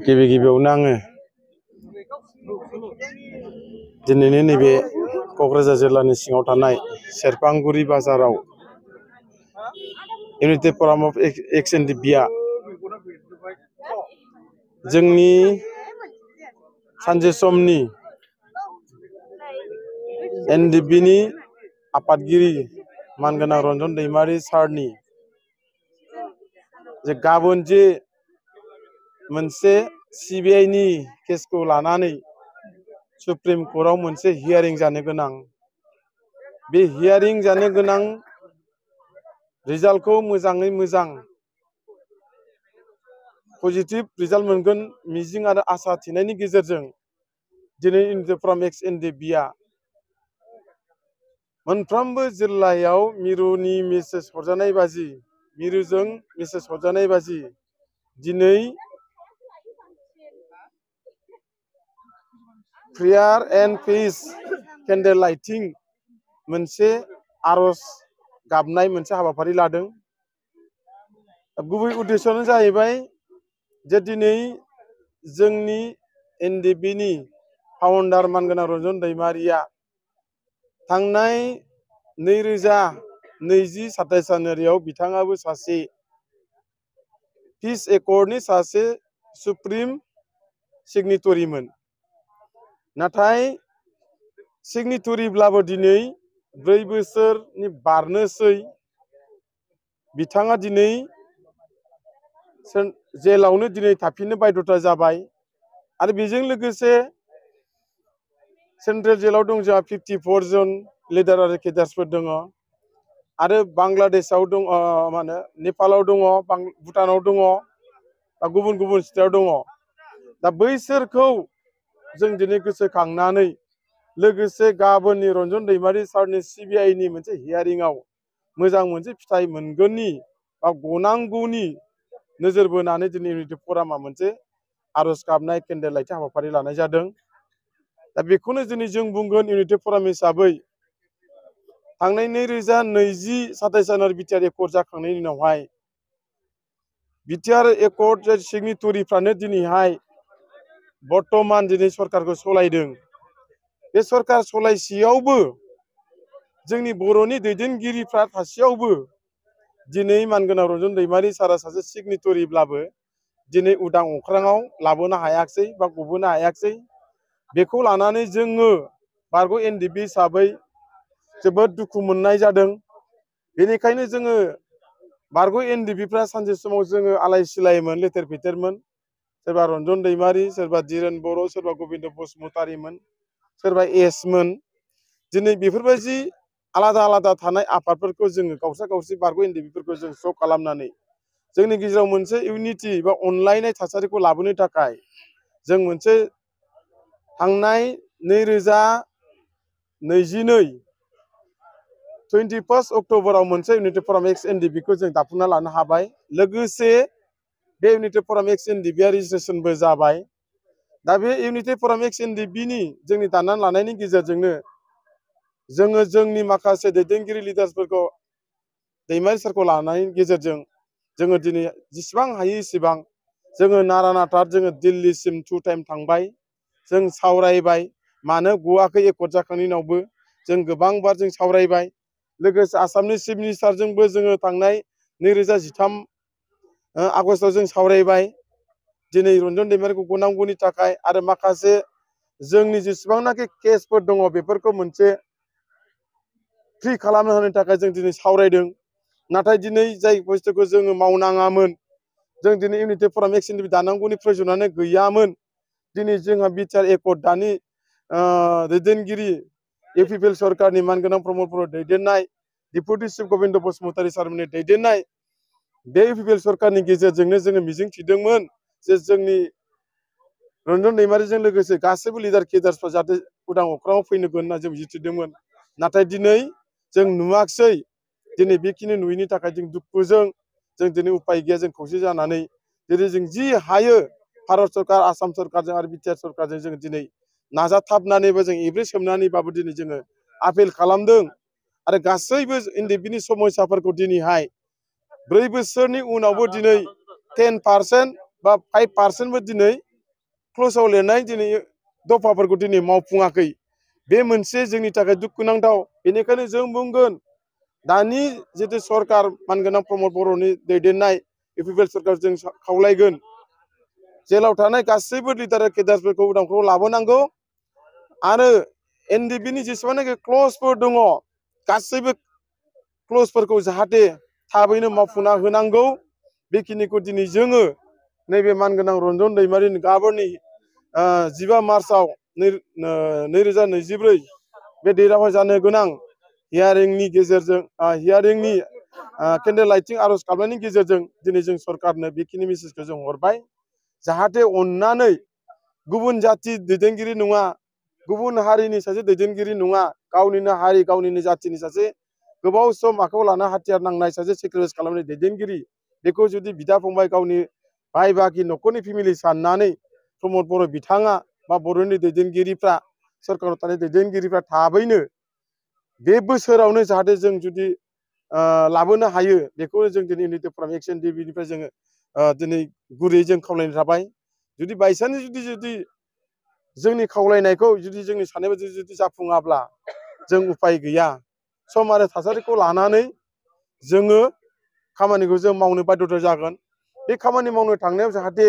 गिबि गिबियावनो आङो दिनैनि नैबे क'क्राझार जिल्लानि सिङाव थानाय सेरफांगुरि बाजाराव united forum of X N D B जोंनि सानसे समनि एनडिबिनि आफादगिरि मानगोनां रन्जन दैमारि सारनि जे गाबोन जे मोनसे सिबिआइनि केसखौ लानानै सुप्रिम कर्टआव मोनसे हियारिं जानो गोनां, बे हियारिं जानो गोनां रिजाल्टखौ मोजाङै मोजां पजिटिभ रिजाल्ट मोनगोन मिजिं आरो आसा थिनायनि गेजेरजों दिनै इउनाइटेड फराम एक्स एन डि बिआ मोनफ्रोमबो जिल्लायाव मिरुनि मेसेज हरजानाय बाजि, मिरुजों मेसेज हरजानाय बाजि दिनै prayer and peace candle lighting मोनसे आर'ज गाबनाय मोनसे हाबाफारि लादों। गुबै उद्देश्यआनो जाहैबाय जे दिनै जोंनि एनडिबिनि फाउन्डार मानगोनां रन्जन दैमारिया थांनाय 2020-27 जानुवारियाव बिथाङाबो सासे पिस एकर्डनि सासे सुप्रिम सिगनेटरिमोन। नाथाय सिगनेटरिब्लाबो दिनै 4 बोसोरनि बारनोसै बिथाङा दिनै जेलावनो दिनै थाफिननो बायध'था जाबाय। आरो बेजों लोगोसे सेन्ट्रेल जेलाव दं जोंहा 54 जन लिडार आरो केडार्सफोर दङ आरो बांलादेशआव दं, नेपालाव दङ, भुटानाव दङ, गुबुन गुबुन स्टेटआव दङ। दा बैसोरखौ जों दिनै गोसोखांनानै लोगोसे गाबोननि रन्जन दैमारि सारनि सिबिआइनि मोनसे हियारिंआव मोजां मोनसे फिथाइ मोनगोननि बा गनांगौनि नोजोर बोनानै दिनै इउनाइटेड फरामा मोनसे आर'ज गाबनाय केन्डेल लाइटिं हाबाफारि लानाय जादों। दा बेखौनो दिनै जों बुंगोन इउनाइटेड फराम हिसाबै थांनाय 2020-27 जानुवारि बिटिआर एकर्ड जाखांनायनि उनावहाय बिटिआर एकर्ड सिगनेटरिफ्रानो दिनैहाय बर्तमान दिनै सरकारखौ सलायदों। बे सरकार सलायसेयावबो जोंनि बर'नि दैदेनगिरिफ्रा थासेयावबो दिनै मानगोनां रन्जन दैमारि सारा सासे सिगनेटरिब्लाबो दिनै उदां अख्राङाव लाबोनो हायाखिसै बा गबोनो हायाखिसै। बेखौ लानानै जोङो बारग' एनडिबि हिसाबै जोबोद दुखु मोननाय जादों। बेनिखायनो जोङो बारग' एनडिबिफ्रा सानसे समाव जोङो आलाय सिलायमोन, लेथेर फेथेरमोन। सोरबा रन्जन दैमारि, सोरबा धीरेन बर', सोरबा गबिन्द बसुमतारिमोन, सोरबा एसमोन। दिनै बेफोरबायदि आलादा आलादा थानाय आफादफोरखौ जोङो गावसा गावसि बारग' एनडिबिफोरखौ जों ज' खालामनानै जोंनि गेजेराव मोनसे इउनिटि बा अनलायनाय थासारिखौ लाबोनो थाखाय जों मोनसे थांनाय 2022 अक्ट'बराव मोनसे इउनाइटेड फराम एक्स एनडिबिखौ जों दाफुंना लानो हाबाय। लोगोसे बे इउनाइटेड फराम एक्स एनडिबिआ रेजिस्ट्रेसनबो जाबाय। दा बे इउनाइटेड फराम एक्स एनडिबिनि जोंनि दानानै लानायनि गेजेरजोंनो जोङो जोंनि माखासे दैदेनगिरि लिडार्सफोरखौ दैमारि सारखौ लानायनि गेजेरजों जोङो दिनै जेसेबां हायो एसेबां जोङो नारानाथा जोङो दिल्लीसिम 2 टाइम थांबाय। जों सावरायबाय मानो गवाखै एकर्ड जाखांनायनि उनावबो जों गोबांबार जों सावरायबाय। लोगोसे आसामनि चिफ मिनिस्टारजोंबो जोङो थांनाय 2013 आगस्टआव जों सावरायबाय। दिनै रन्जन दैमारिखौ गनांगौनि थाखाय आरो माखासे जोंनि जेसेबांनाखि केसफोर दङ बेफोरखौ मोनसे फ्रि खालामनो होनो थाखाय जों दिनै सावरायदों। नाथाय दिनै जाय बुस्थुखौ जोङो मावनाङामोन, जों दिनै इउनाइटेड फराम एक्स एनडिबि दानांगौनि प्रयजनानो गैयामोन। दिनै जोंहा बिटिआर एकर्ड दानि दैदेनगिरि इउपिपिएल सरकारनि मानगोनां प्रमद बर' दैदेननाय, डेपुटि चिफ गबिन्द बसुमतारि सारमोननि दैदेननाय बे इउपिपिएल सरकारनि गेजेरजोंनो जोङो मिजिं थिदोंमोन जे जोंनि रन्जन दैमारिजों लोगोसे गासैबो लिडार केडार्सफ्रा जाहाथे उदां अख्राङाव फैनो होनना जों मिजिं थिदोंमोन। नाथाय दिनै जों नुवाखिसै। दिनै बेखिनि नुयैनि थाखाय जों दुखुजों जों दिनै उपाय गैया, जों खौसे जानानै जेरै जों जि हायो भारत सरकार, आसाम सरकारजों आरो बिटिआर सरकारजों जों दिनै नाजाथाबनानैबो जों एब्रे सोमनानैबाबो दिनै जोङो आपिल खालामदों। आरो गासैबो एनडिबिनि समयसाफोरखौ दिनैहाय 4 बोसोरनि उनावबो दिनै 10% बा 5%बो दिनै क्ल'जआव लिरनाय दिनै दफाफोरखौ दिनै मावफुङाखै। बे मोनसे जोंनि थाखाय दुखुनांथाव। बेनिखायनो जों बुंगोन दानि जितु सरकार मानगोनां प्रमद बर'नि दैदेननाय इउपिपिएल सरकार जों खावलायगोन जेलाव थानाय गासैबो लिडार केडारफोरखौ उदांखौ लाबोनांगौ आरो एनडिबिनि जेसेबांनाखि क्ल'जफोर दङ गासैबो क्ल'जफोरखौ जाहाथे थाबैनो मावफुंना होनांगौ। बेखिनिखौ दिनै जोङो नैबे मानगोनां रन्जन दैमारिनि गाबोननि 15 मार्चआव 2024 बे डेटआवहाय जानो गोनां हियारिंनि गेजेरजों हियारिंनि केन्डेल लाइटिं आर'ज गाबनायनि गेजेरजों दिनै जों सरकारनो बेखिनि मेसेजखौ जों हरबाय जाहाथे अननानै गुबुन जाथि दैदेनगिरि नङा गुबुन हारिनि सासे दैदेनगिरि नङा गावनिनो हारि गावनिनो जाथिनि सासे गोबाव सम आखायाव लाना हाथियार नांनाय सासे सेक्रिफाइस खालामनाय दैदेनगिरि बेखौ जुदि बिदा फंबाय गावनि भाइ बागि न'खरनि फेमिलि साननानै प्रमद बर' बिथाङा बा बर'नि दैदेनगिरिफ्रा सरकाराव थानाय दैदेनगिरिफ्रा थाबैनो बे बोसोरावनो जाहाथे जों जुदि लाबोनो हायो बेखौनो जों दिनै इउनिटि फराम एक्स एनडिबिनिफ्राय जोङो दिनै गुरैयै जों खावलायनो थाबाय। जुदि बायसान्स जुदि जोंनि खावलायनायखौ जुदि जोंनि साननाय बायदि जुदि जाफुङाब्ला जों उफाय गैया सम आरो थासारिखौ लानानै जोङो खामानिखौ जों मावनो बाध्यता जागोन। बे खामानि मावनो थांनायाव जाहाथे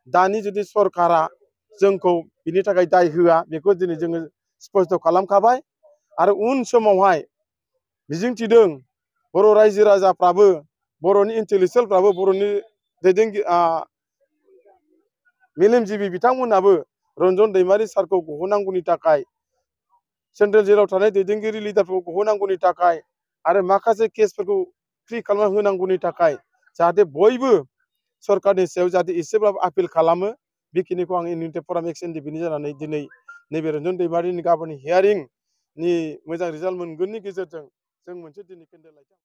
दानि जुदि सरकारा जोंखौ बिनि थाखाय दाय होआ बेखौ दिनै जोङो स्पष्ट खालामखाबाय आरो उन समावहाय मिजिंथिदों बर' रायजो राजाफ्राबो बर'नि इन्टेलेक्सुयेलफ्राबो बर'नि दैदेनगिरि मेलेमजिबि बिथांमोनाबो रन्जन दैमारि सारखौ गहोनांगौनि थाखाय सेन्ट्रेल जेलाव थानाय दैदेनगिरि लिडारफोरखौ गहोनांगौनि थाखाय आरो माखासे केसफोरखौ फ्रि खालामना होनांगौनि थाखाय जाहाथे बयबो सरकारनि सायाव जाहाथे एसेब्लाबो आपिल खालामो बेखिनिखौ आं इउनिटि फराम एक्स एनडिबिनि जानानै दिनै नैबे रन्जन दैमारिनि गाबोन हियारिंनि मोजां रिजाल्ट मोनगोननि गेजेरजों जों मोनसे दिनै केन्डेल लाइट